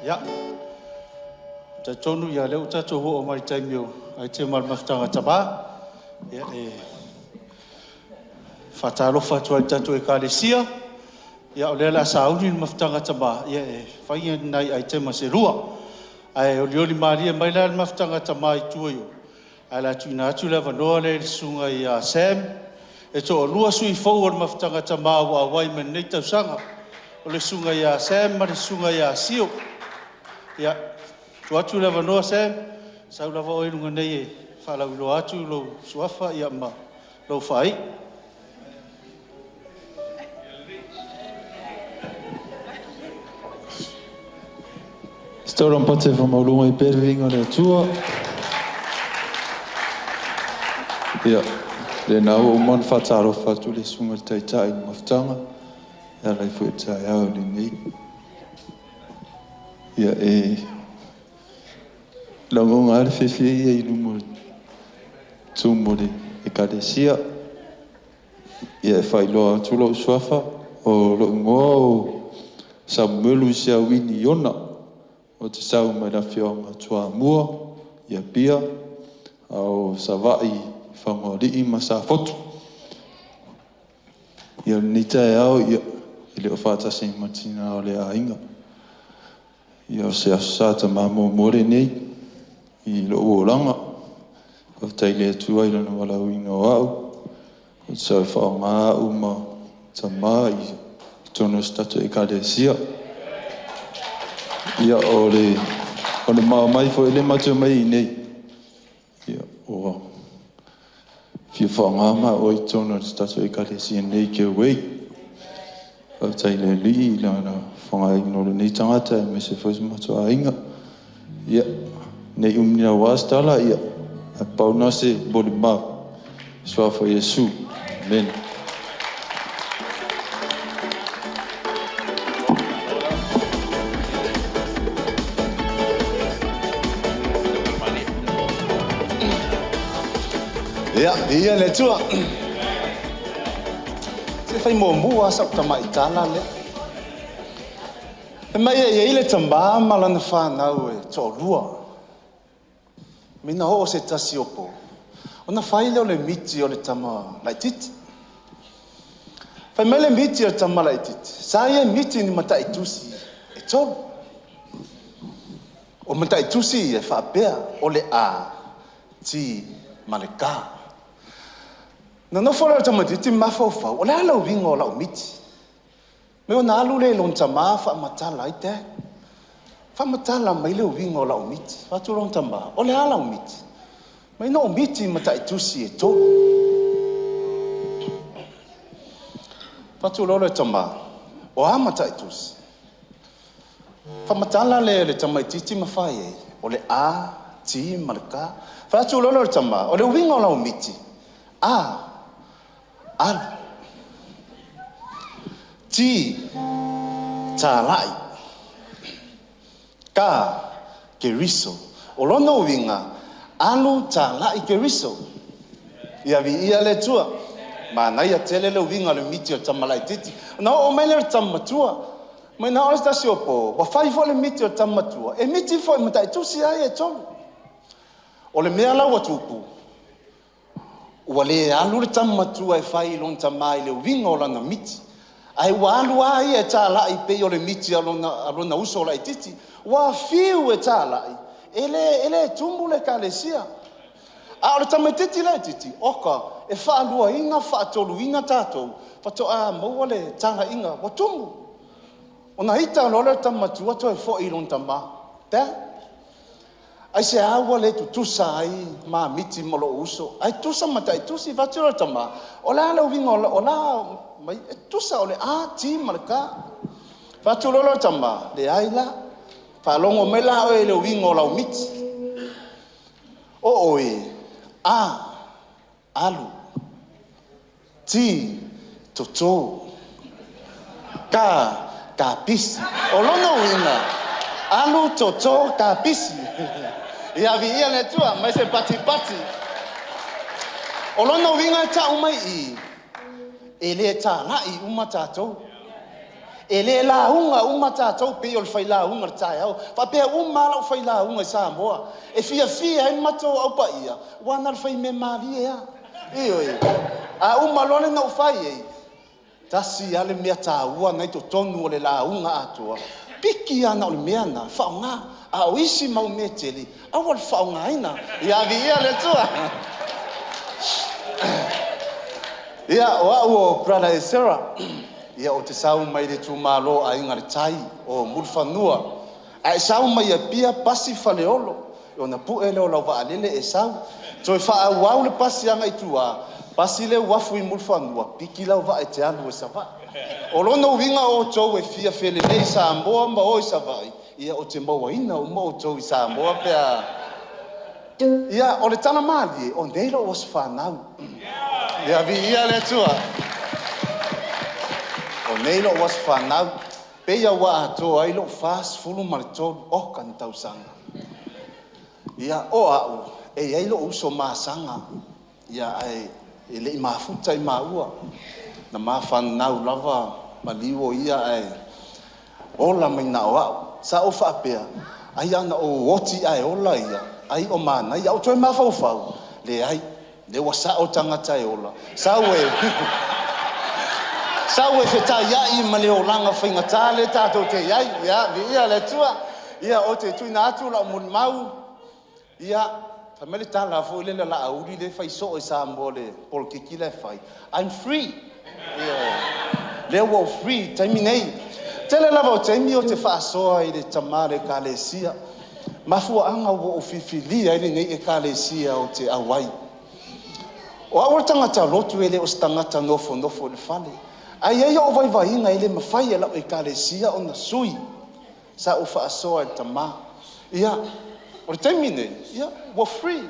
Ia, talitonu ia lea ua tatou oo mai i le taimi o aitema a le Mafutaga a Tama. Ia, e faatalofa atu ai i le tatou Ekalesia, ia o lea o le a sauni le Mafutaga a Tama e fai ni nai aitema se lua. Ae olioli malie mai la le Mafutaga a Tama i tua i o, ae o le a tuuina atu le avanoa lea i le susuga ia Sam. E toalua sui fou o le Mafutaga a Tama ua auai mai i lenei tausaga, o le susuga ia Sam ma le susuga ia Sio. Ia, tuu atu le avanoa Sam, sau lava oe i luga nei e faalauiloa atu lou suafa ma lou faaiu. Se taulaumate e faamaualuga ai pea le viiga o le Atua. Ia, lena ua uma ona faatalofa atu le Susuga i le Taitai i le Mafutaga e ala ai foi i le taeao lenei. Ia, e lagona lava le fiafia ia i luma o le tumu o le Ekalesia. Ia, e faailoa atu lou suafa, o lou igoa o Samuelu Siauini Iona. Ou te sau mai le afioaga o Toamua i Apia, a o Savaii i Lefagaoalii ma Safotu. Ia, o lenei taeao e le o faatasi ai ma tina o le aiga. Ia, o se Aso Sa Tamā muamua lenei i lou olaga. Faafetai i le Atua i Lona valaauina o au ou te sau e faaaoga au ma tamā i totonu o se tatou Ekalesia. Ia, o le maomai foi lea matou te omai ai i inei, ia, ua fia faaaoga maua i totonu o se tatou Ekalesia nei i Geo Way. Faafetai i le Alii i Lana faaaogaina o lenei tagata aemaise foi si o matou aiga. Ia, ne i umi naua se tala, ia, ae pau lena o se molimau i le Suafa o Iesu. Amene. Ia, viia le Atua. Se fai muamua lava sau tamai tala lea. Fai mai e i ai le tama ma lana fanau e toalua. Mai na oo se tasi o po, ona fai lea o le miti o le tama laitiiti. Fai mai le miti o le tama laitiiti, sa ia miti ni mataitusi e tolu. O mataitusi ia e faapea, o le A, T ma le K. Na nofo lea o le tamaitiiti ma mafaufau, o le a le uiga o lau miti? Mai ona alu lea i lona tama faamatala ai, Dad, faamatala mai le uiga o lau miti. Fai atu lona tama, o le a lau miti? Mai na ou miti i mataitusi e tolu. Fai atu loa le tama, o a mataitusi? Faamatala le tamaitiiti ma fai ai, o le A, T ma le K. Fai atu loa le tama, o le uiga o lau miti, A, alu, T, talai, K, Keriso. O lona uiga, alu talai Keriso. Ia viia le Atua. Manaia tele le uiga o le miti o le tama laitiiti. Ona oo mai lea i le tama matua. Mai na oo se tasi o po, ua fai foi le miti o le tama matua, e miti foi i mataitusi lava ia e tolu. O le mea la ua tupu, ua le alu le tama matua e fai i lona tama i le uiga o lana miti, ae ua alu lava ia e talai pei o le miti a lona uso laitiiti. Ua fiu e talai, e le tumu le Ekalesia. A o le tamaitiiti laitiiti, oka, e faaluaina, faatoluina tatou, faatoa maua le talaiga ua tumu. Ona ita loa lea o le tama matua toe foi i lona tama. Dad, aisea ua le tutusa ai ma miti ma lou uso, ae tutusa mataitusi? Fai atu lea o le tama, o le a le uiga o la mai? E tutusa o le A, T ma le K. Fai atu loa lea o le tama, leai la, faalogo mai la oe i le uiga o lau miti. O oe, A, alu, T, toto, K, kapisi. O lona uiga, alu, toto, kapisi. Ia viia le Atua, mai se patipati. O lona uiga e tau mai i, e le talai uma tatou. E le lauga uma tatou pei o le failauga o le taeao. Faapea uma lava lau failauga i Samoa. E fiafia ai le matou Au Paia, aua na o le faimea malie lava. Ioe. A uma loa lena ua fai ai, tasi lava le mea taua lena e i totonu o le lauga atoa, piki lava na o le mea lena, faaaoga. A o isi mau mea e tele, aua le faaaogaina. Ia viia le Atua. Ia, o au o Brother Esera, ia ou te sau mai le itumalo o Aiga i le Tai o Mulifanua. A e sau mai Apia, pasi Faleolo, ona pue lea o lau vaalele e sau. Toe faaauau le pasi agai i tua, pasi le uafu i Mulifanua, piki lau vaa e te alu ai i Savaii. O lona uiga o outou e fia felelei i Samoa ma o i Savaii, ia ou te mauaina uma outou i Samoa pe a... Ia, o le tala malie, o nei lou aso fanau. Ia viia le Atua. O nei lou aso fanau, pei lava ua atoa ai lou 43 oka ni tausaga. Ia, o au, e i ai lou uso masaga, ia ae e le i mafuta i maua. Na ma fanau lava maliu o ia ae ola mai na o au. Sa ou faapea, ai a na ou oti ae ola ia, ai o manaia. Ae ou toe mafaufau, leai, lea ua sao le tagata e ola, sau e sau e fetaiai ma le olaga faigata lea tatou te i ai. Ia, viia le Atua. Ia, ou te tuuina atu lau molimau, ia, fai mai le tala foi lele a Laauli lea e fai soo i Samoa i le polokiki la e fai, I'm free. Ioe. Lea ua ou free i le taimi nei. Tele lava o taimi ou te faasoa i le tama o le Ekalesia. Mafuaaga ua ou filifilia ai lenei Ekalesia ou te auai. O au o le tagata lotu e le o se tagata nofonofo i le fale. Ae i ai ou vaivaiga e le mafai e lau Ekalesia ona sui. Sa ou faasoa i le tama. Ia, o le taimi nei, ia, ua free.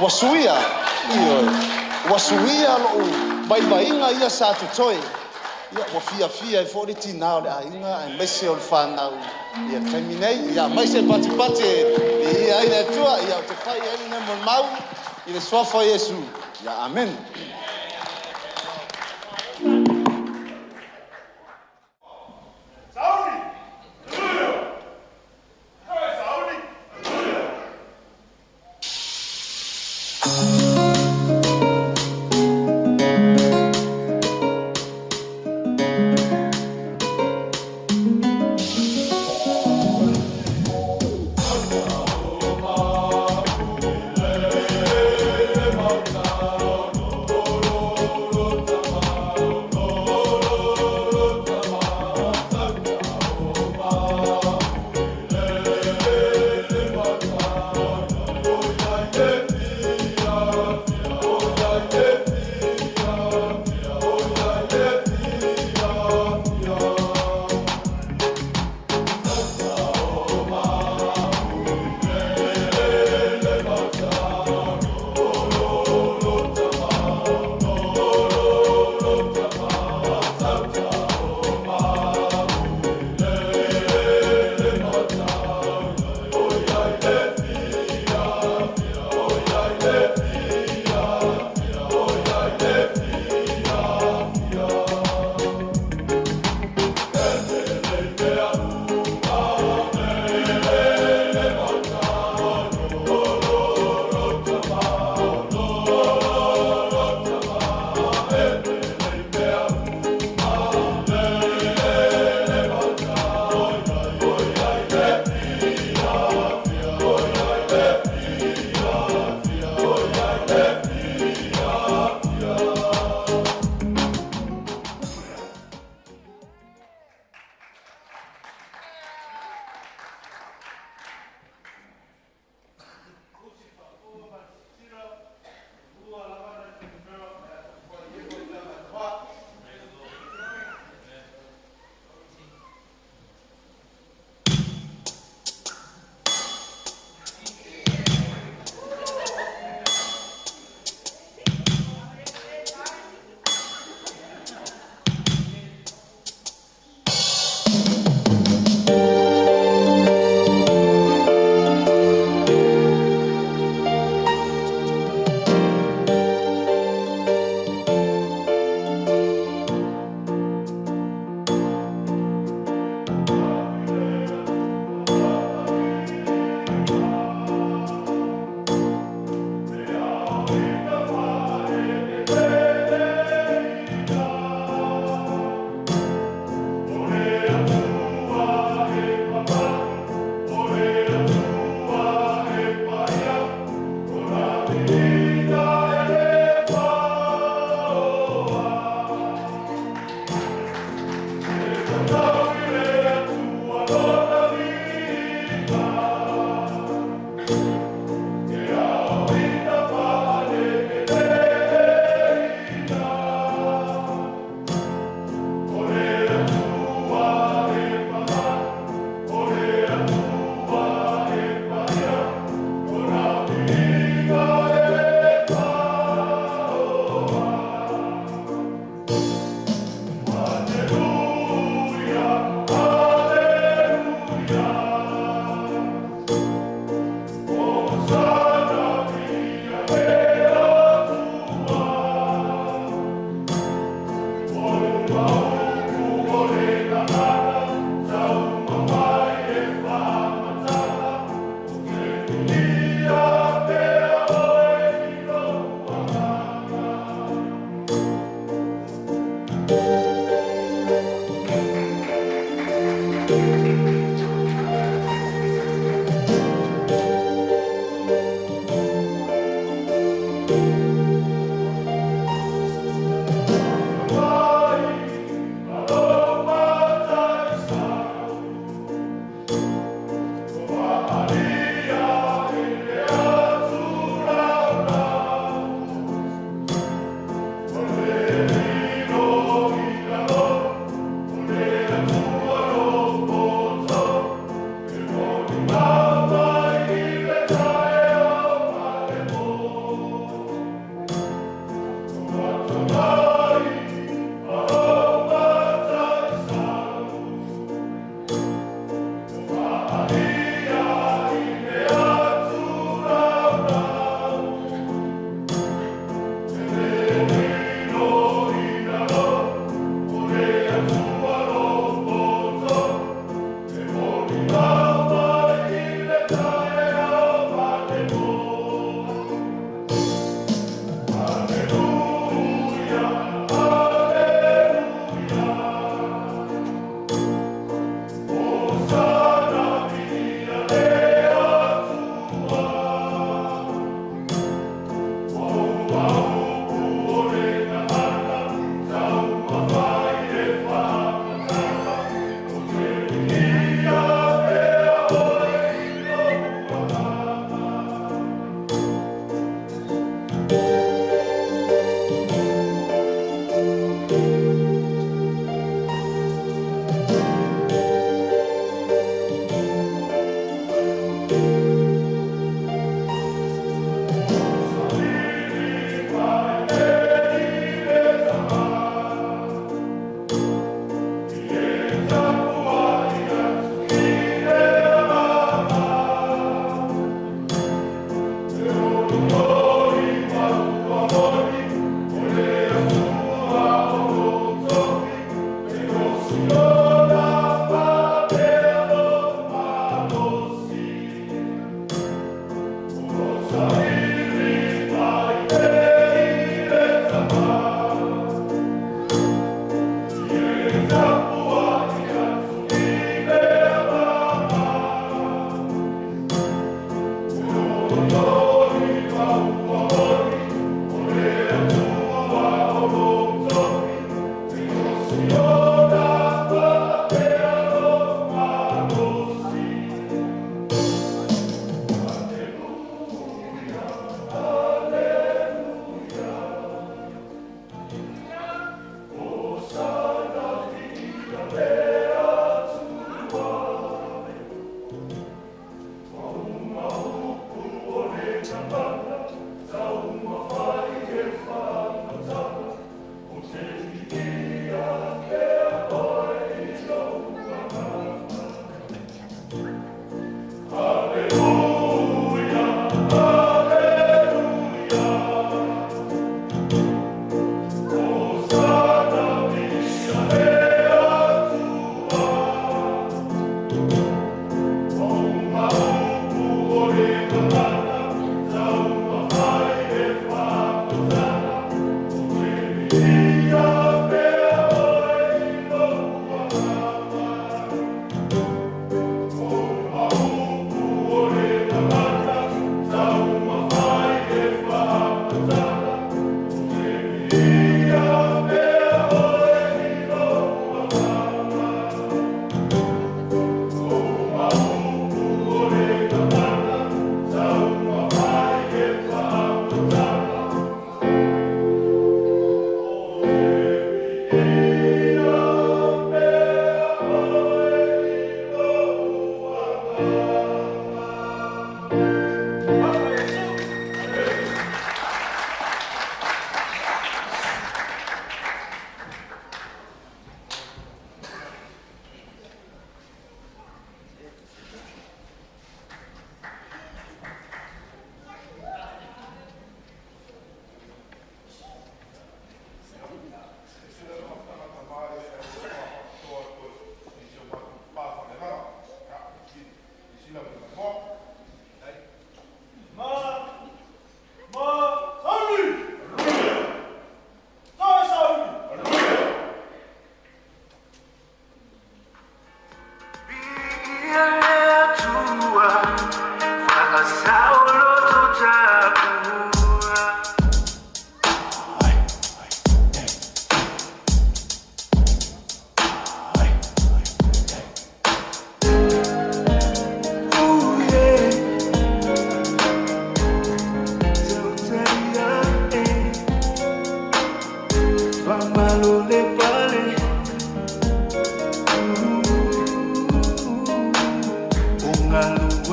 Ua suia, ioe, ua suia lou vaivaiga ia sa totoe. Ia, ua fiafia ai foi le tina o le aiga aemaise o le fanau i le taimi nei. Ia, aumai se patipati e viia ai le Atua. Ia, ou te fai ai lenei molimau i le suafa o Iesu. Ia, amene.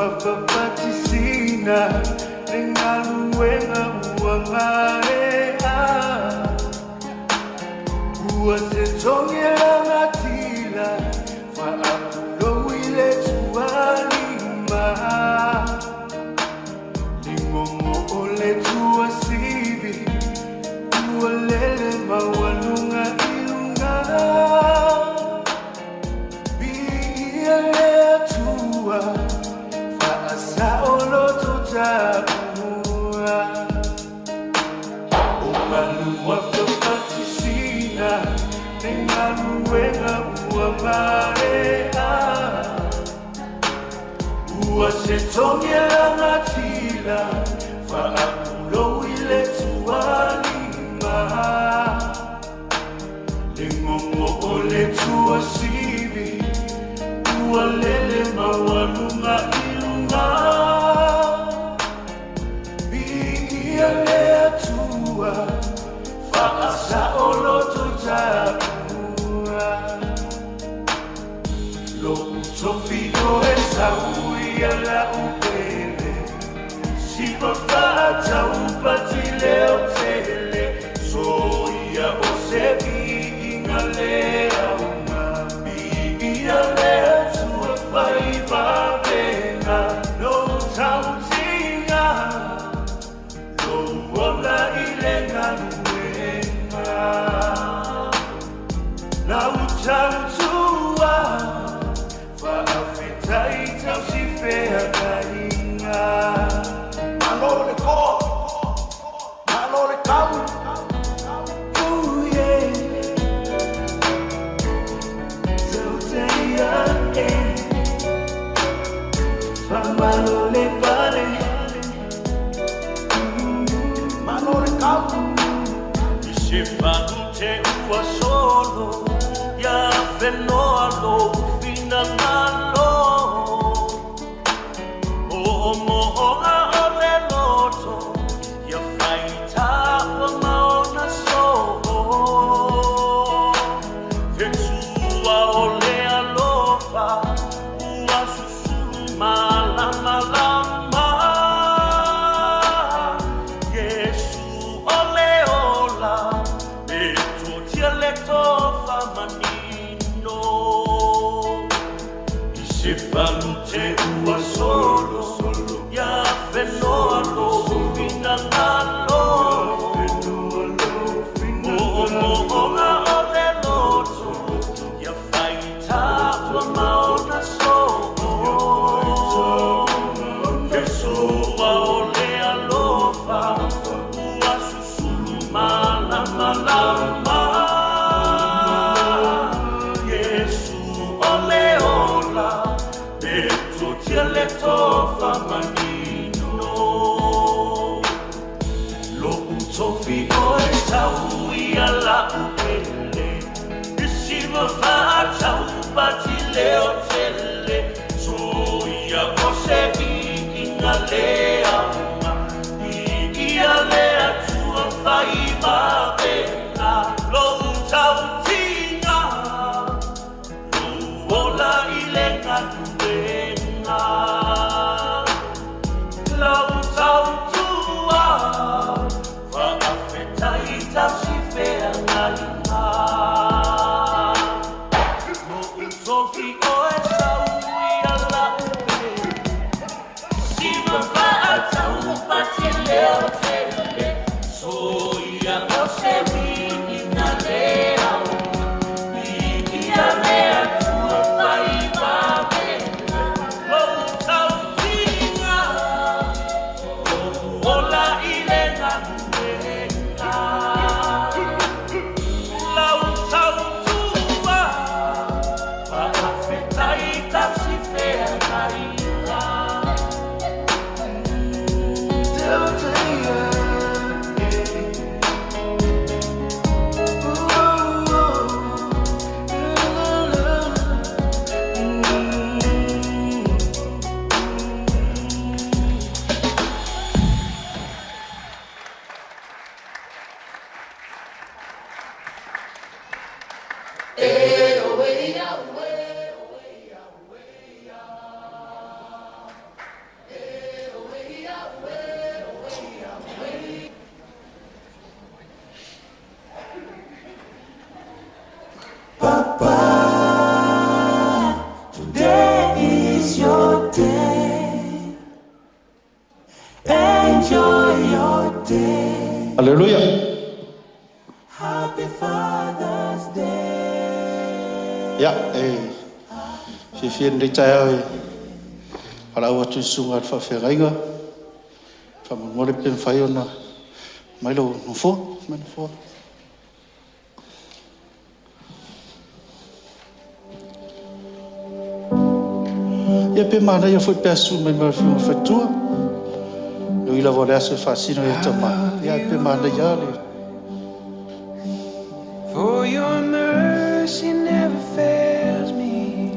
Fafafatisina le galuega ua maea. Ua se togi lagatila faapulou i le tualima. Ligogo o le tuasivi ua lele maualuga i luga. Viia le Atua faasaoloto taua. O malua fafatisina le galuega ua maea. Ua se togi lagatila faapulou i le tualima. Ligogo o le tuasivi ua lele maualuga i luga. Viia le Atua faasaoloto taua. Lo'u tofi o e sauia la'u pele siva faataupati leo tele soia o se viiga le auga. Viia le Atua faivavega lou tautiga lou ola i le galuega. Lau tautua faafetai tausifeagaiga. Malo le koa, malo le kau. Oh yeah. Tauteia e Famalo le pale. Malo le kau. I se falute ua solo ia fenoa lou finagalo. O mooga o le loto ia faitaua ma ona soo. He tua o le alofa ua susulu malamalama. Iesu o le ola e totia le tofa manino. I se falute ua solo ia fenoa lou finagalo. O mooga o le loto ia faitaua ma ona soo. He sua o le alofa ua susulu malamalama. Iesu o le ola e totia le tofa manino. Lo'u tofi o e sauia la'u pele i siva faataupati leo tele soia o se viiga le auga. Viia le Atua faivavega lou tautiga lou ola i le galuega. Lau tautua faafetai tausifeagaiga. Lo'u tofi o e sauia la'u pele siva faataupati leo tele soia o se viiga le auga. Viia le Atua faivavega lou tautiga lou ola i le galuega. Lau tautua faafetai tausifeagaiga. Aleluia. Ia, e fiafia i lenei taeao e valaau atu i le Susuga i le Faafeagaiga, faamolemole pe mafai ona aumai lou nofoa, aumai le nofoa. Ia pe manaia foi pe a susu mai ma le Afioga i le Faletua, e ui lava o le aso e faasino ia Tama, ae pe manaia lava le… For your mercy never fails me.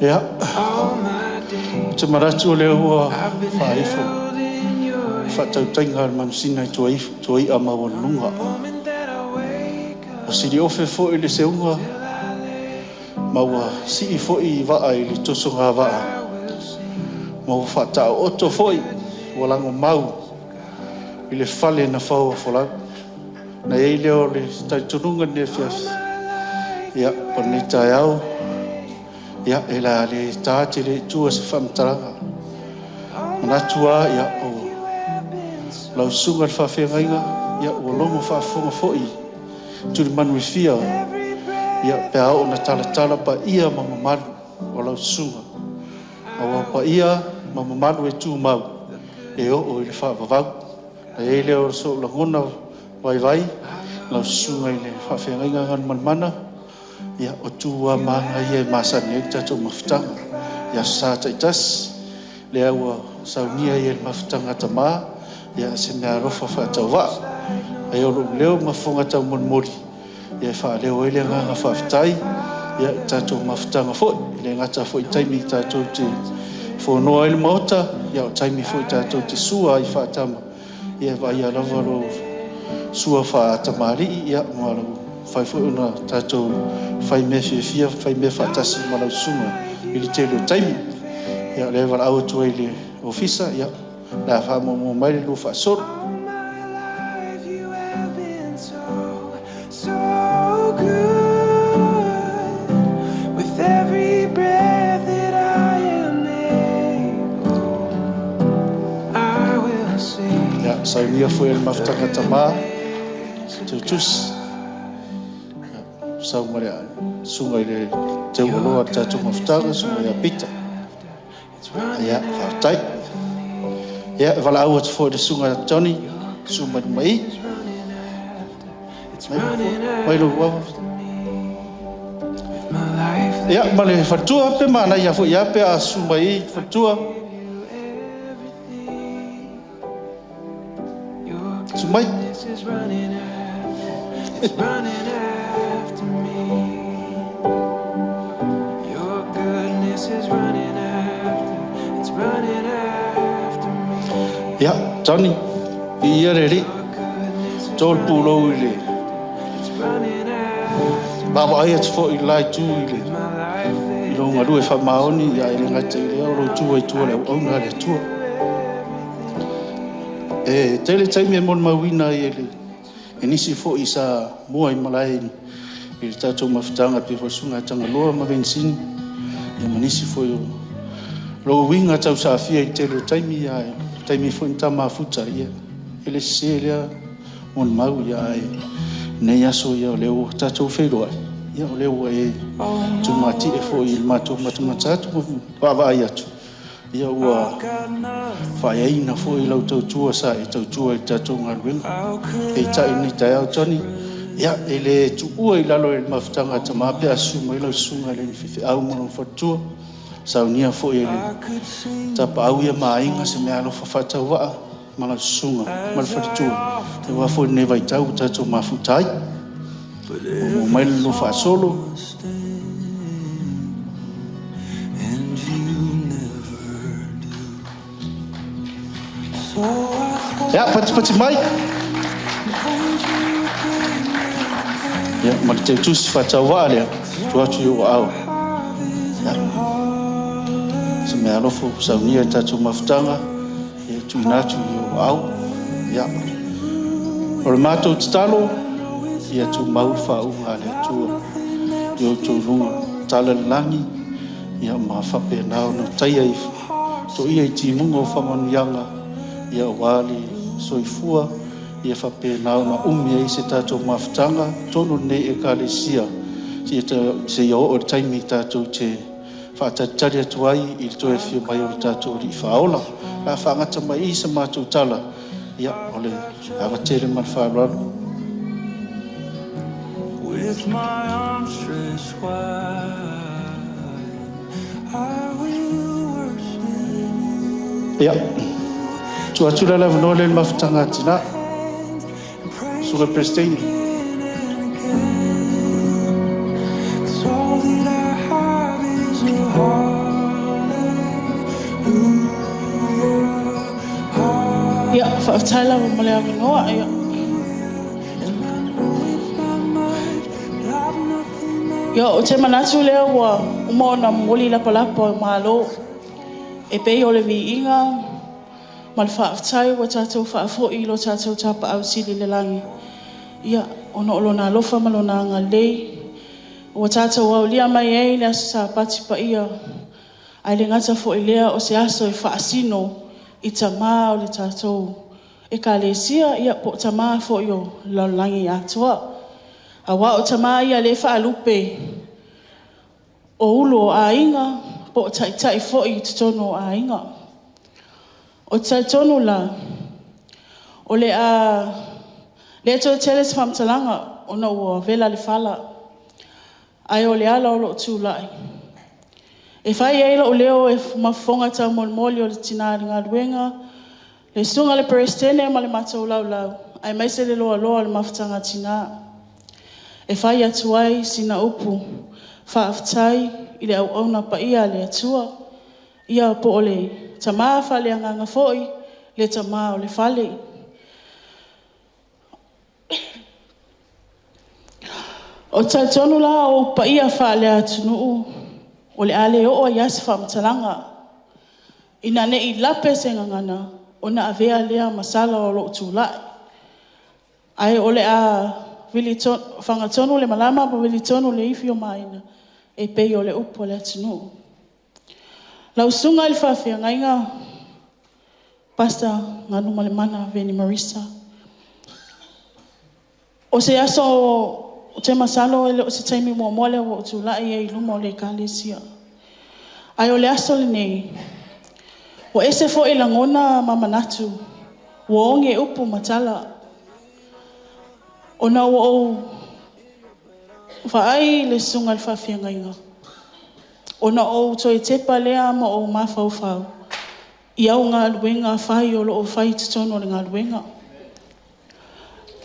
Ia, All my days ou te manatu o lea ua I've been faaifo held in your le hand. faatautaiga a le Manusina i tuai'a maualuluga. Moment that I wake Ua up siliofe foi le seuga till I lay, ma ua sii foi vaa i le tosoga vaa, I will sing. ma ua faataooto foi ua lagomau i le fale na fau folau. Na i ai lea o le talitonuga i lenei All afiafi, my life ia, you po o lenei have been taeao, ia, faithful. e le a le ta tele i tua se faamatalaga. All my Manatu lava, ia, life o you have been lau so, susuga i le faafeagaiga, ia, so ua logo good. faafofoga foi tulimanu e fia, Every ia, breath pe a oo that na I talatala am paia ma mamalu o lau susuga. Aua I o paia will ma mamalu e tumau the e oo i le faavavau. Na i ai lea o sou lagona vaivai, I lau love susuga your i le voice. faafeagaiga Galumalemana, ia, o tu lava You ma aga ia have e masani ai le led tatou me through mafutaga the i Aso Sa fire taitasi, lea ua saunia ai e le mafutaga a Tama, ia, se You are meaalofa close faatauvaa. like Ai o no lou leo ma other. fofoga taumolimoli, ia e faaleo ai le Known agaga you as a faafetai, ia, i tatou father, mafutaga foi. E le gata foi i known taimi you tatou te as a fonoa ai le friend. Maota, ia o taimi foi I tatou te have sua ai faatama, ia e the vaaia lava lo goodness sua of God. faatamalii, ia, ma lau fai foi ona tatou fai mea fiafia, fai mea All faatasi ma my lau susuga life i le you tele o have taimi. been Ia, o lea e valaau atu ai i le faithful. ofisa, ia, o le a faamuamua mai le lua faasolo. All my life you have been so, so good. With every breath that I am able, I will sing Ia, saunia foi e le the mafutaga tama, goodness of teutusi, God. sau ma le susuga i le Your teualoa o le tatou goodness mafutaga, is susuga ia running Pita. after, it's running Ia, faafetai. after me. Ia, e valaau atu foi i le susuga ia Johnny, Your susu mai luma goodness i. is running after, it's Mai, running mai lou ava. after me. With my life Ia, ma laid le faletua, pe manaia foi ia pe a susu mai i I faletua. give you everything. Your Susu mai. goodness is running after, it's running after me. Your goodness is running after, it's running after me. Ia, Johnny, i ia le alii, Your goodness is to le running pulou i le after, it's running after vaavaai me. atu foi i le la itu i le With my life i laid lou galue down, I faamaoni, ia e le surrender gata i lea o lou now. tu ai tua le I auauna a le give Atua. you everything. E tele taimi e molimauina ai e le e nisi foi sa mua i malae i le tatou mafutaga pei foi le susuga ia Tagaloa ma Venisini, ia ma nisi foi o lou uiga tausaafia i le tele o taimi, ae taimi foi na tamafuta, ia, e le sese lea molimau, ia, ae lenei aso, ia, o lea ua tatou feiloai, ia, o lea ua e Oh tumatie Lord, foi i le to matou worship. matamata atu ma vaavaai atu, ia, ua I've got nothing. faaeaina foi lau tautua sa e tautua i le tatou galuega. How could Peitai I lenei taeao, Johnny, ia, e le tuua i lalo e le mafutaga a all Tamā pe a my susu mai lau susuga i le faifeau ma good lona faletua, saunia foi e le I could sing tapaau ia these ma aiga se mea songs alofa faatauvaa ma lau susuga ma le as I faletua. often Aua foi lenei vaitau ua do. tatou mafuta ai. But Muamua mai every le lua song faasolo, must end, and you never do. So I Ia, throw patipati my mai. hands and praise you again and Ia, ma le again. teutusi faatauvaa lea, tuu atu i ou Lord, aao. my heart is Ia, a se mea alofa ua saunia i le tatou mafutaga, ia tuuina atu i ou aao. Ia, o le matou tatalo, I know it's ia not tumau le much, faauga a le got Atua nothing i else outou fit luga for tala i le lagi, ia ma faapena ona taia i except for a heart toia i singing timuga o faamanuiaga, ia aua le soifua ia faapena ona umi ai se tatou mafutaga i totonu o lenei Ekalesia seia oo i le taimi tatou te faatalitali atu ai i le toe afio mai o le tatou Alii Faaola. O le a faagata mai i i sa matou tala, ia o le ava tele ma le faaaloalo. With my arms stretched wide, I will worship you. Ia, tuu atu la le avanoa lea i le mafutaga a Tina, Susuga i le Peresetene. Again and again. 'Cause all that I have is a hallelujah. Ia, faafetai lava mo le avanoa. Ia, And I know it's not much, but I've nothing else. ia ou te manatu lea ua uma ona momoli lapalapa o malo e pei o le viiga ma le faafetai ua tatou faafoi i lo tatou Tapaau Sili i le lagi. Ia, ona o lona alofa ma lona agalelei ua tatou aulia mai ai le aso Sapati paia, ae le gata foi i lea o se aso e faasino i tamā o le tatou Ekalesia, ia po o tamā foi o le lalolagi atoa. Aua o tamā ia lea e faalupe o ulu o aiga po o taitai foi i totonu o aiga. Ou te talitonu la, o le a le toe tele se faamatalaga ona ua vela le fala, ae o le ala o lou tulai, e fai ai lou leo e ma fofoga taumolimoli o le tina i le galuega, le susuga i le Peresetene ma le matou laulau, aemaise le loaloa o le Mafutaga a Tina. E fai atu ai sina upu faafetai i le auauna paia a le Atua, ia po o le tama faaleagaga foi, le tama o le fale. Ou te talitonu la o upu paia faale-atunuu o le a le oo i ai se faamatalaga, ina ne i lape se gagana ona avea lea ma sala o lou tulai. Ae o le a fagatonu le malama ma vilitonu le ifi a Maina e pei o le upu a le atunuu. Lau susuga i le faafeagaiga, Pastor Galumalemana Veni Marisa, o se aso ou te masalo e le o se taimi muamua lea ua ou tulai ai i luma o le Ekalesia. Ae o le aso lenei, ua ese foi lagona ma manatu, ua oge upu ma tala, ona ua ou vaai i le susuga i le faafeagaiga, ona ou toe tepa lea ma ou mafaufau i au galuega fai o lo o fai i totonu o le galuega.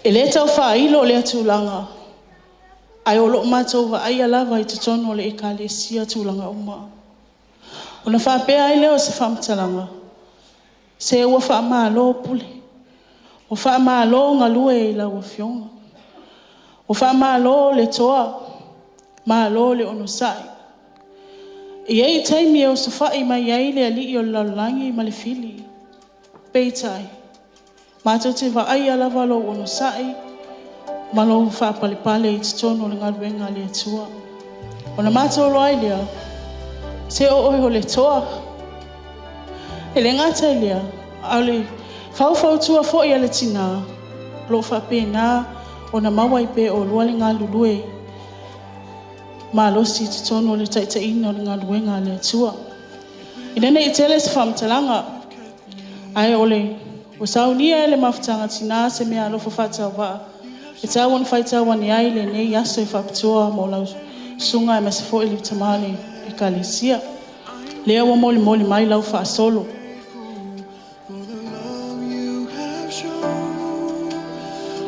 E le tau faailo lea tulaga, ae o lo o matou vaaia lava i totonu o le Ekalesia tulaga uma. Ona faapea ai lea o se faamatalaga, se ua faamalo pule, ua faamalo galue i lau Afioga, ua faamalo le toa, malo le onosai. E i ai taimi e osofai mai ai le alii o le lalolagi ma le fili, peitai, matou te vaaia lava lou onosai ma lou faapalepale i totonu o le galuega a le Atua. Ona matou iloa ai lea, se o oe o le toa. E le gata i lea, a o le faufautua foi a le tina, o lo o faapena ona maua ai pea e oulua le galulue malosi i totonu o le taitaiina o le galuega a le Atua. Ina ne i tele se faamatalaga, ae o le ua saunia e le Mafutaga a Tina se meaalofa faatauvaa e tau ona faitau ane ai lenei aso e faapitoa mo lau susuga aemaise foi le tama o le Ekalesia. Lea ua molimoli mai lau faasolo. For the love you have shown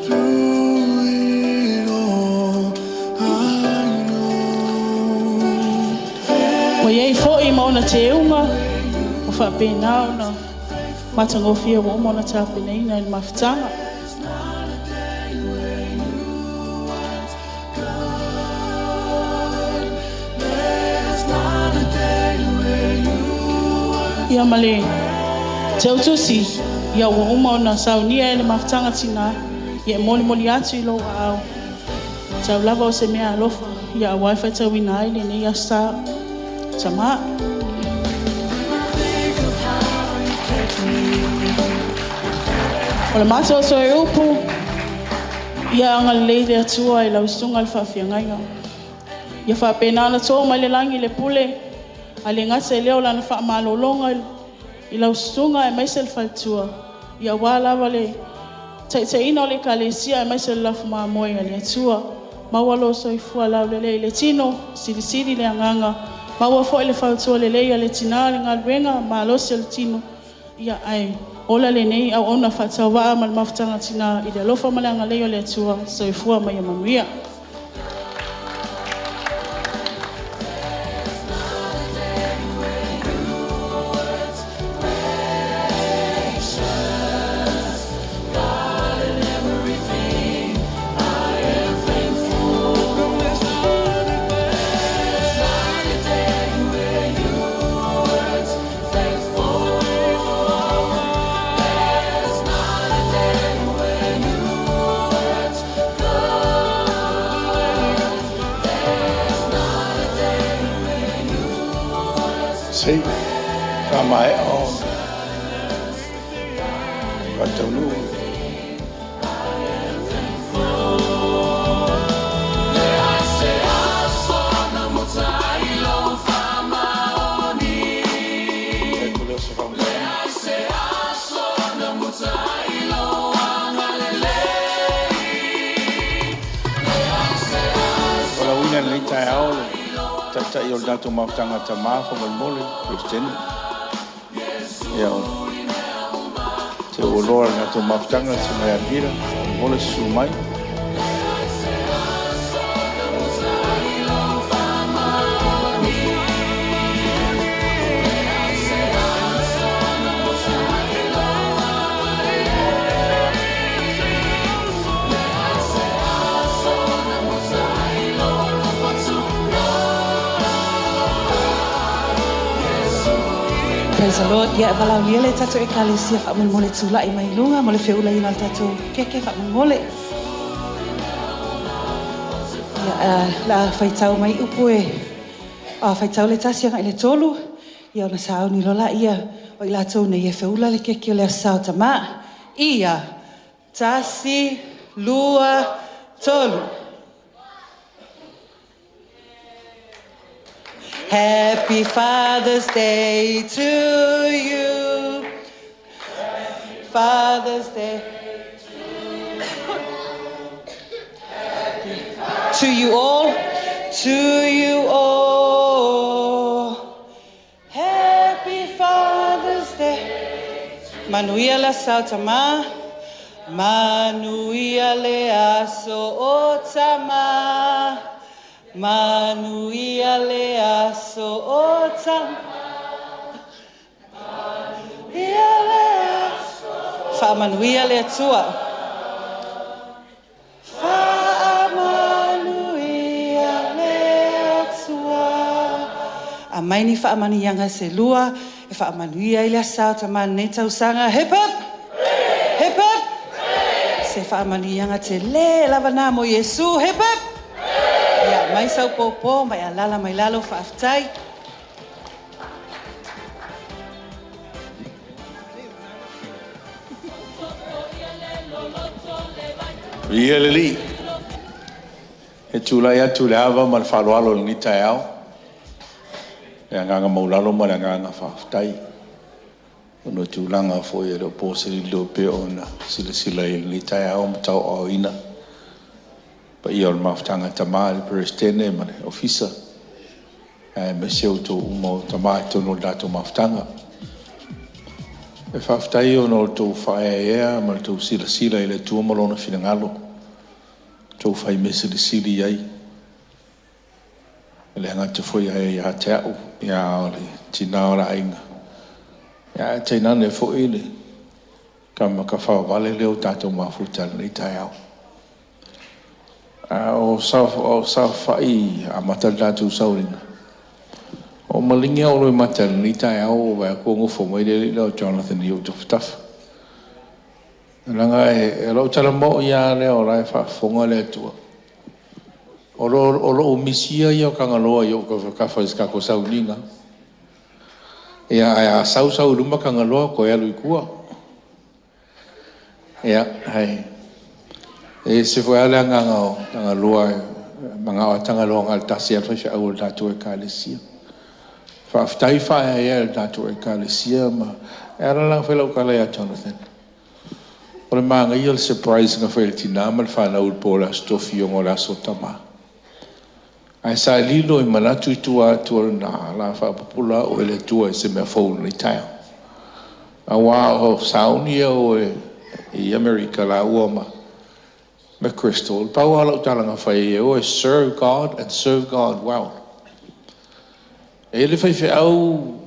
through it all, I know. Ua i ai foi ma ona teuga ua faapena ona matagofie ua uma ona tapenaina e le Mafutaga. There's not a day where you weren't good. There's not a day where you weren't Ia ma le teutusi, ia ua uma ona saunia e le Mafutaga Tina, ia e molimoli atu i lou aao, tau lava o se mea alofa, ia aua e faitauina ai lenei Aso Sa. Tama. Think of how you kept me. O le matou toe upu, ia agalelei le Atua i lau susuga i le faafeagaiga. Ia faapena ona to mai le lagi le pule, ae le gata i lea o lana faamalologa i lau susuga aemaise le faletua, ia aua lava le taitaiina o le Ekalesia aemaise o le lafo mamoe a le Atua. Maua lou soifua laulelei i le tino, silisili le agaga, maua foi le fautua lelei a le tina i le galuega malosi o le tino, ia ae ola lenei auauna faatauvaa ma le mafutaga a tina i le alofa ma le agalelei o le Atua. Soifua ma ia manuia. Se i faamaea ona faataunuu le atu lea o se faamatalaga. Valaauina i lenei taeao le Taitai o le tatou Mafutaga a Tama faamolemole, le Peresetene. Ia, ou te taualoa i le tatou mafutaga le Susuga ia Peter, faamolemole susu mai. Praise the Lord. Ia, e valaaulia le tatou Ekalesia faamolemole tulai mai i luga mo le feulaina o le tatou keke faamolemole. Ia, o le a faitau mai upu e faitau le 1 agai le 3, ia ona sauni loa lea o i latou nei e feula le keke o le Aso Sa o Tama. Ia, tasi, lua, tolu. Happy Father's Day to you. Father's Day to you all, to you all. Happy Father's Day. Manuia le aso o Tama. Manuia le aso o Tama. Manuia le aso o Tama. Manuia le aso. Faamanuia le Atua. Faamanuia le Atua. Aumai ni faamanuiaga se lua e faamanuia ai le Aso Sa o Tama i lenei tausaga. Hip hip! Hip hip! Se faamanuiaga tele lava na mo Iesu. Hip hip! Ia, mai sau pōpō, mai alala mai lalo, faafetai. Viia le Alii. E tulai atu i le ava ma le faaaloalo i lenei taeao, le agaga maualalo ma le agaga faafetai ona o tulaga foi e le o po se lilo e pei ona silasila i lenei taeao ma tauaaoina paia o le mafutaga a tama i le Peresetene ma le Ofisa, aemaise outou uma o tama i totonu o le tatou mafutaga. E faafetai ona o le tou faaeaea ma le tou silasila i le Atua ma Lona finagalo, tou fai mea silisili i ai. E le gata foi ae ia te au, a o le tina o le aiga, ae tainane foi le tama tafaovale lea ua tatou mafuta i lenei taeao. A o saofafai amata le tatou sauliga, ua maligi lava ou loimata i lenei taeao ua ou vaai atu ua nofo mai le alii le o Jonathan i ou tafatafa. Leaga o lau tala moni lava lea o la e faafofoga le Atua. O lou misia ia o Tagaloa i ou tafatafa i se tatou sauniga. Ia, ae a sau sau i luma Tagaloa toe alu i tua. Ia, ae e ese foi lava le agaga o Tagaloa, e manao lava Tagaloa na o le tasi lava le faifeau o le tatou Ekalesia. Faafetai faaeaea i le tatou Ekalesia ma e ala la ona fai lau tala ia Jonathan, o le manaia o le surprise na fai e le tina ma le fanau i le po o le Aso Tofi ona o le Aso Tama. Ae sa lilo i manatu i tua atu o lena, o le a faapupula au e le Atua i se mea fou i lenei taeao. Aua o sauni ia e o i Amerika lāua ma Crystal, pau lava lau tala na fai ai, e o e serve God and serve God well. E i ai le faifeau,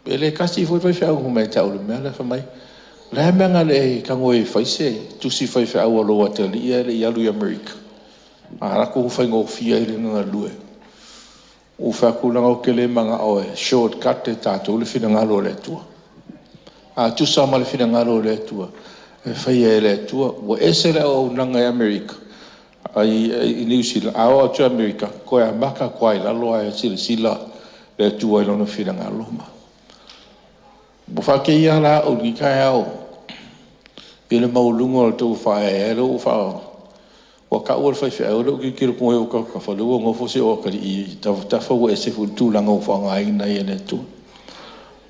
e le tasi foi le faifeau na fai mai ia te au i le mea lea, fai mai, o le a le mea na le e tago ai e fai se tusi faifeau a lou atalii ae le i alu i Amerika? A alu atu ua faigofie ai ona galue. Ou fai atu, leaga ou te le manao e shortcut e tatou le finagalo o le Atua. A tusa ma le finagalo o le Atua, e faia e le Atua. Ua ese le auaunaga i Amerika, i Niu Sila, a oo atu i Amerika, toe amata atu lava i lalo ae silasila le Atua i Lona finagalo. Ua faateia lava la au i lenei taeao i le maualuga o le tou faaeaea lea ua taua le faifeau, o lea ou te tilotilo atu i ou tafatafa, o lea ua nofo si ou atalii i tafatafa, ua ese foi le tulaga ua faaaogaina ai e le Atua.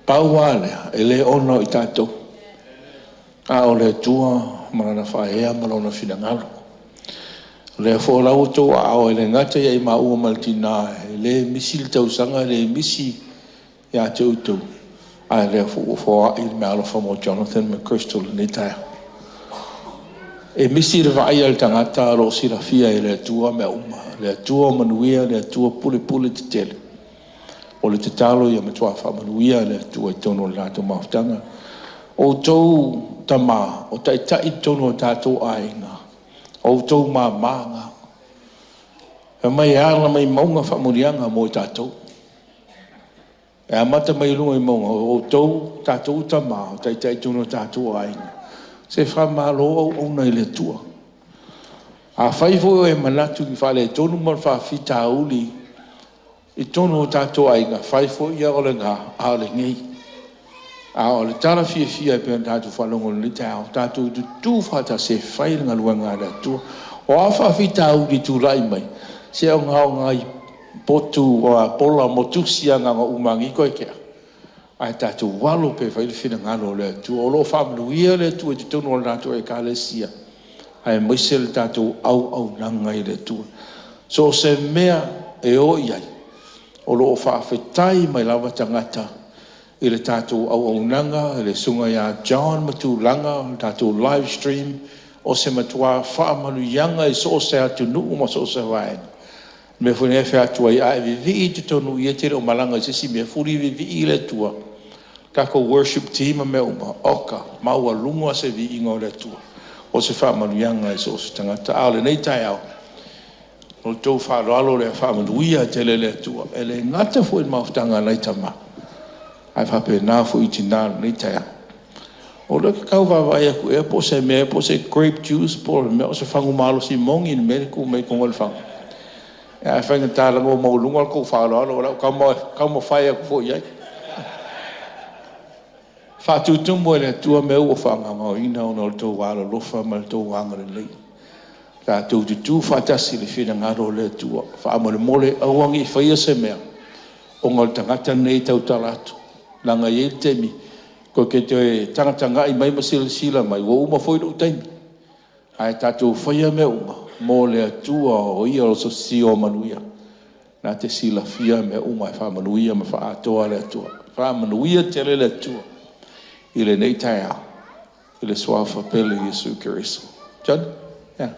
Pau lava lea, e le ona o i tatou, a o le Atua ma Lana faaeaea ma Lona finagalo. O lea foi la ua outou aao, e le gata ia maua ma le tina, e le misi le tausaga le misi ia te outou, a o lea foi ua foai le meaalofa mo Jonathan ma Crystal i lenei taeao. E misi i le vaai a le tagata a o lo o silafia e le Atua mea uma. O le Atua o manuia, o le Atua pulepule tetele. O le tatalo ia matua faamanuia le Atua i totonu o le tatou mafutaga. O outou tama, o taitai i totonu o tatou aiga, o outou mama na. Fai mai e ala mai mauga faamanuiaga mo i tatou. E amata mai luga i mauga, o outou o tatou tama, o taitai i totonu o tatou aiga. Se faamalo auauna i le Atua. Afai foi o e manatu i ni faaletonu ma ni faafitauli i totonu o tatou aiga, fai foi ia o lena, a o lenei. A o le tala fiafia e pei ona tatou faalogo i lenei taeao, tatou tutu faatasi e fai le galuega a le Atua. O a faafitauli e tulai mai, se na o nai potu pola motusi lava na ona uma ane toe tea, ae tatou alo pea e fai le finagalo o le Atua. O lo o faamanuia le Atua i totonu o le tatou Ekalesia, aemaise le tatou auaunaga i le Atua. So o se mea e o i ai, o lo o faafetai mai lava tagata i le tatou auaunaga, le susuga ia John ma tulaga o le tatou live stream, o se matua faamanuiaga i so o se atunuu ma so o se vaega. O le mea foi lea e fai atu ai, a e vivii i totonu i i, e te le o malaga i se isi mea, fuli vivii le Atua, tatou worship team ma mea uma, oka, maualuga se viiga o le Atua, o se faamanuiaga i so o se tagata. A o lenei taeao, o le tou faaaloalo lea, faamanuia tele e le Atua. E le gata foi i le mafutaga a nai tama, ae faapena foi i tina i lenei taeao. O lea ou te tau vaavaai atu ea po o se mea ea po o se grape juice po o le mea o se fagu malosi moni le mea lea e tu mai totonu o le fagu. Ae faigata leaga ua maualuga la outou faaaloalo, o le a ou taumafai atu foi i ai. Faatutumu e le Atua mea ua faagaogoina ona o lo outou alolofa ma lo outou agalelei. Tatou tutu faatasi i le finagalo o le Atua. Faamolemole aua ne i faia se mea ona o le tagata lenei e tautala atu, leaga e i ai le taimi tou te toe tagatagai mai ma silasila mai, ua uma foi lou taimi. Ae tatou faia mea uma mo le Atua o Ia o le sio o manuia, na te silafia mea uma e faamanuia ma faaatoa le Atua. Faamanuia tele le Atua i lenei taeao i le suafa pele o Iesu Keriso. John, yeah.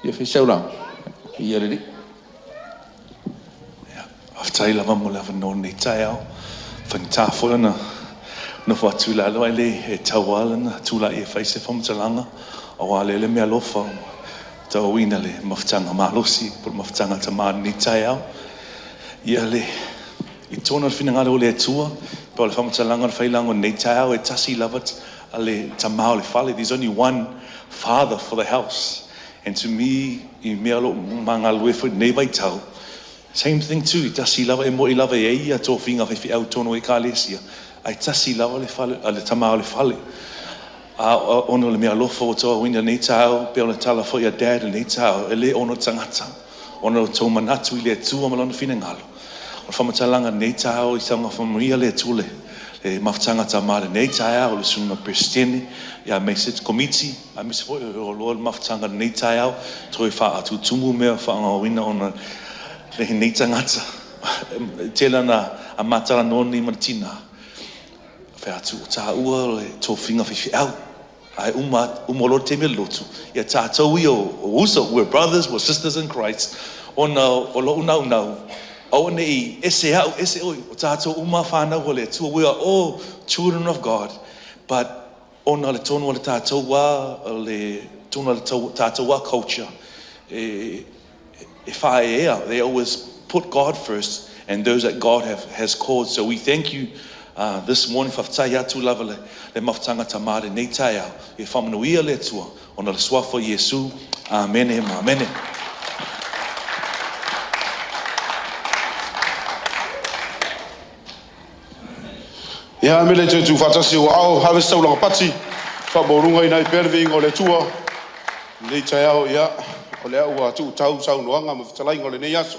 Fia fai sau lauga? Viia le Alii. Faafetai lava mo le avanoa i lenei taeao. E faigata foi ona nofo atu i lalo ae le e tatau lava ona tulai e fai se faamatalaga aua lea le meaalofa ua tauauina le mafutaga malosi po o le mafutaga a tama i lenei taeao. Ia le i totonu o le finagalo o le Atua, po o le faamatalaga o le failago i lenei taeao, e tasi lava le tama o le fale. There's only one father for the house. And to me, i mea o lo o ma galulue foi i lenei vaitau, same thing too, e tasi lava, e moni lava e i ai ia tofiga faifeau i totonu o Ekalesia, ae tasi lava le fale, le tama o le fale. A ona o le meaalofa ua tauauina i lenei taeao, pei o le tala foi a Dad i lenei taeao, e le ona o tagata, ona o lo outou manatu i le Atua ma Lona finagalo. O le faamatalaga i lenei taeao, ia saga faamanuia le Atua i le mafutaga a tama i lenei taeao, le susuga i le Peresetene aemaise le Komiti, aemaise foi o le mafutaga i lenei taeao, toe faatutumu mea faagaoina ona o lenei tagata. E tele ina ma talanoa nei ma le tina, fai atu o taua o le tofiga faifeau. Ae uma uma loa le taimi o le lotu, ia tatou ia o uso, we're brothers, we're sisters in Christ, ona o lou naunau, aua ne i ese au, ese oe, o tatou uma whanau o le Atua, we are all children of God, but ona o le tonu o le tatou wā, o le tonu o le tatou wā culture, e whaea, they always put God first and those that God has called. So we thank you this morning, faafetai atu lava le mafutaga tama i lenei taeao, ia faamanuia le Atua ona o le suafa o Iesu. Amene ma amene. Ia, me le toe tuufaatasi ua ao ave se taulaga pati faamaualugaina ai pea le viiga o le Atua i lenei taeao. Ia, o lea ua tuutau saunoaga ma fetalaiga o lenei aso.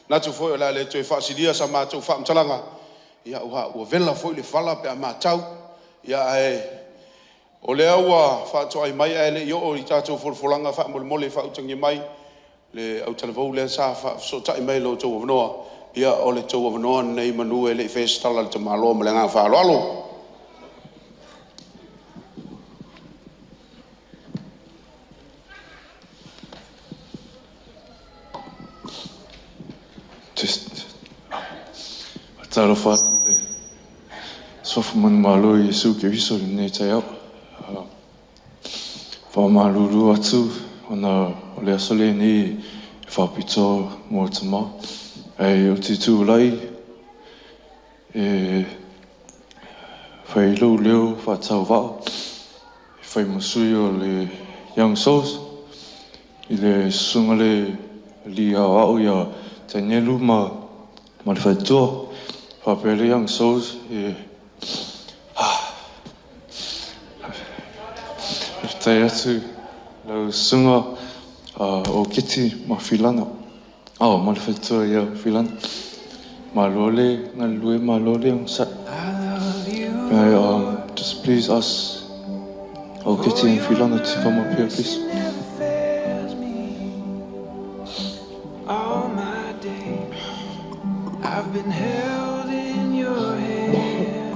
Manatu foi o le a le toe faasilia sa matou faamatalaga, ia ua vela foi le fala pe a matau. Ia, ae o lea ua faatoai mai ae le i oo i tatou folafolaga faamolemole faautagia mai le autalavou lea sa faafesootai mai i lo outou avanoa. Ia o le tou avanoa lenei meamanu e le i faia se tala a le tamaloa. Ma le agaga faaaloalo. Test. Faatalofa atu i le suafa manumalo o Iesu Keriso i lenei taeao. Faamalulu atu ona o le aso lenei e faapitoa mo tama. Ae ou te tulai e fai lou leo faatauvaa e fai ma sui o le Young Souls i le susuga le alii aoao ia Tanielu ma le faletua. Faapea le Young Souls e faafetai atu lau susuga o Keti ma Filana. Oh, ma le faletua ia Filana. Malo le galulue, malo le onosai. Can I just please ask Oketi and Filana to come up here, please? Fails me. All my days I've been held in your hand.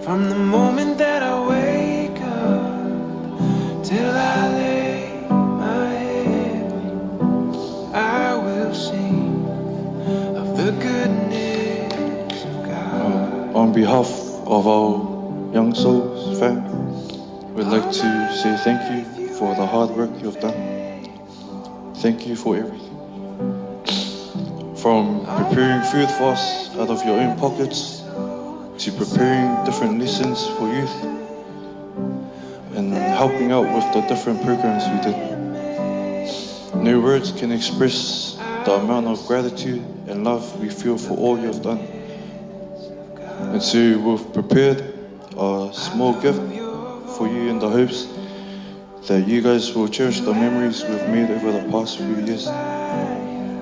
From the moment that I wake up till I lay my head, I will sing of the goodness of God. On behalf of our Young Souls fam, we'd like to say thank you for the hard work you've done. Thank you for everything. From preparing food for us out of your own pockets to preparing different lessons for youth and helping out with the different programs we did. No words can express the amount of gratitude and love we feel for all you have done. And so we've prepared a small gift for you in the hopes that you guys will cherish the memories we've made over the past few years.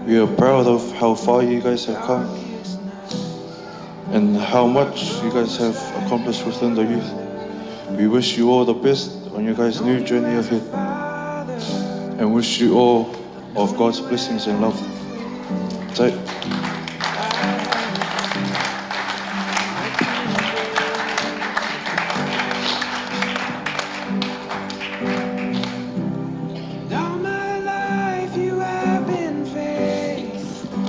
We are proud of how far you guys have come and how much you guys have accomplished within the youth. We wish you all the best on your guys' new journey ahead and wish you all of God's blessings and love. So, And all my life you have been faithful.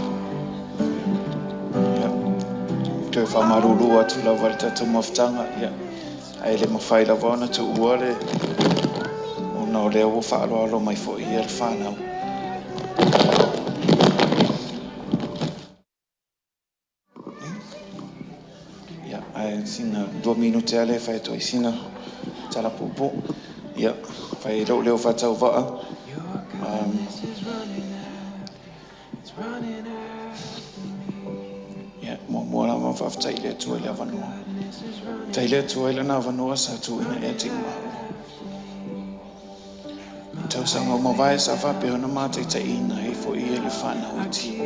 Ia, toe faamalulu atu lava i le tatou mafutaga, ia, ae le mafai lava ona tuua le ona o lea ua faaaloalo mai foi ia le whanau. Ia, ae sina 2 minute ale e fai atu ai sina tala puupuu. Ia, fai lou leo faatauvaa. Your goodness is running after, it's running after me. Ia, muamua lava ma faafetai i le Atua i le avanoa. Faafetai i le Atua i Lana avanoa sa tuuina ia te maua. I tausaga ua mavae sa faapea ona mataitaiina ai foi ia le fanau iti.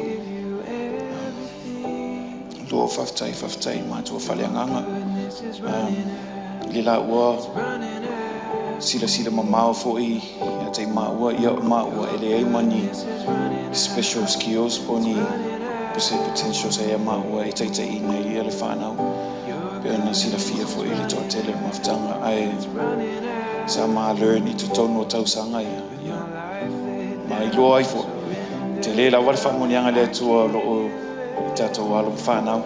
Lua faafetai, faafetai i matua faaleagaga. I le laua silasila mamao foi ia te maua, ia o maua e leai ma ni special skills po o ni se potential sa ia maua e taitaiina ai ia le fanau. Pei ona silafia foi i le toatele o le mafutaga, ae sa ma learn i totonu o tausaga ia, ia ma iloa ai foi, tele lava le faamanuiaga a le Atua o lo o i tatou alo ma fanau.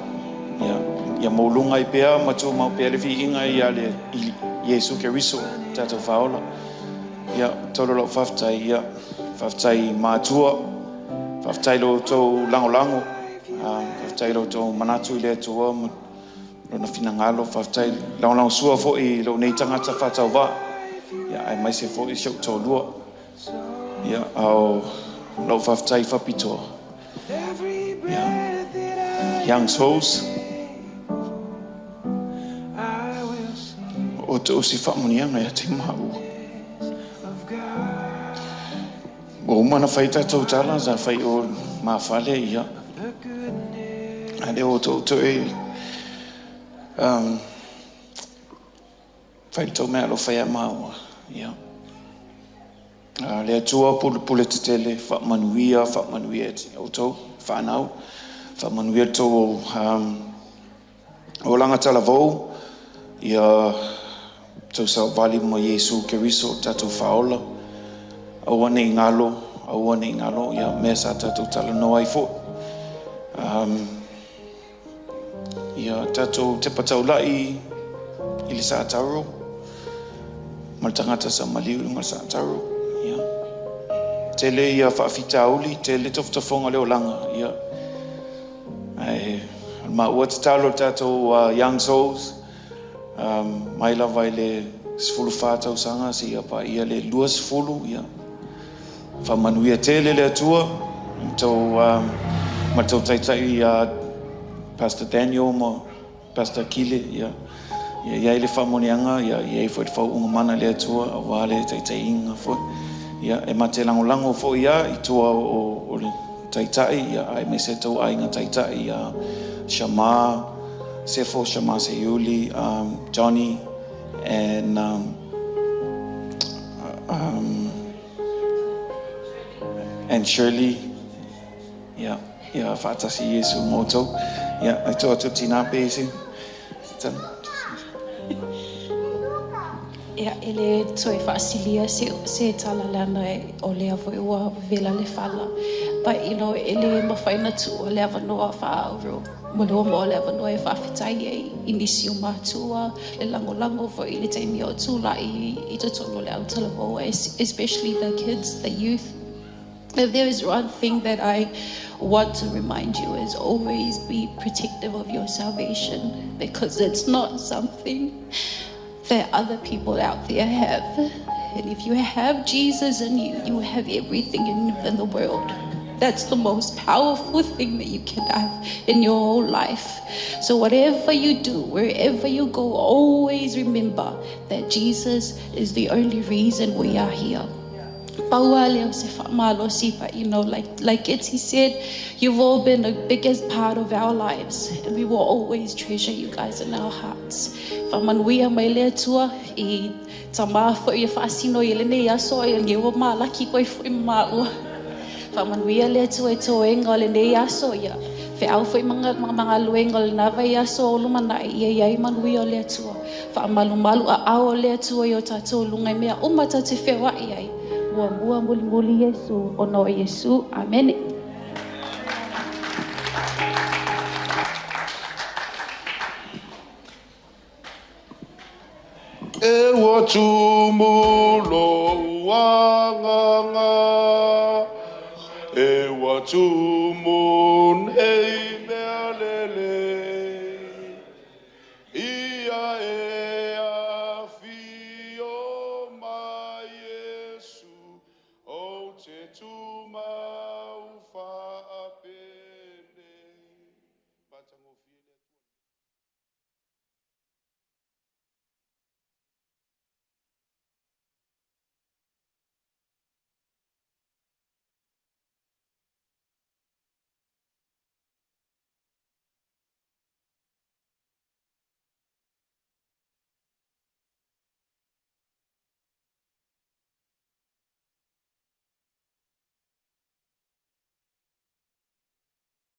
Ia, ia maualuga ai pea ma tumau pea le viiga ia le i Iesu Keriso, tatou Faaola. Ia, tolu lau faafetai, ia, faafetai i matua, faafetai i lo outou lagolago, faafetai i lo outou manatu i le Atua ma Lona finagalo, faafetai lagolagosua foi i lou nei tagata faatauvaa, ia, aemaise foi si ou toalua. Ia, a o lau faafetai faapitoa, ia, Young Souls, o outou si faamanuiaga ia te maua. Ua uma ona fai tatou tala, sa fai o mafale, ia. A lea ua outou toe fai le tou meaalofa ia maua, ia. A le Atua pulepule tetele, faamanuia, faamanuia ia te outou fanau, faamanuia le tou olaga talavou, ia tou savali ma Iesu Keriso o tatou Faaola. Aua ne i galo, aua ne i galo ia mea sa tatou talanoa ai foi. Ia tatou tepa taulai i le Satauro ma le tagata sa maliu i luga o le Satauro. Ia. Tele ia faafitauli, tele tofotofoga o le olaga. Ia. Ae o le maua tatalo i le tatou Young Souls, mai lava i le 14 tausaga seia paia le 20, ia faamanuia tele le Atua i tou ma le tou taitai ia Pastor Daniel ma Pastor Kile, ia ia i ai le faamanuiaga, ia i ai foi le faauuga mana i le Atua aua le taitaiga foi. Ia e ma te lagolago foi ia i tua o le taitai, ia aemaise tou aiga taitai ia Shama, Sefo, Shama Seiuli, Johnny and and Shirley, ia, ia faatasi Iesu ma outou. Ia, e tua atu tina pe isi. Ia, e le toe faasilia se, se tala leaga o lea foi ua vela le fala. But, you know, e le mafai ona tuua le avanoa faaauuro ma le maua le avanoa e faafetai ai i nisi o matua, le lagolago foi i le taimi o tulai i totonu o le autalavou, especially the kids, the youth. If there is one thing that I want to remind you is always be protective of your salvation, because it's not something that other people out there have. And if you have Jesus in you, you have everything in the world. That's the most powerful thing that you can have in your whole life. So whatever you do, wherever you go, always remember that Jesus is the only reason we are here. Pau lava lea o se faamalosi, but you know, like Etsy said, you've all been the biggest part of our lives, and we will always treasure you guys in our hearts. Faamanuia mai le Atua i tama foi e faasino i lenei aso ai e ua malaki koe foi ma maua. Faamanuia le Atua i toega o lenei aso ia. Feau foi magaluega o lena vai aso o lumanai ia i ai manuia o le Atua. Faamalumalu aao o le Atua i o tatou luga i mea uma tatou te feoai ai. Muamua mulimuli Iesu, ona o Iesu. Amene. E ua tumu lou agaga, e ua tumu.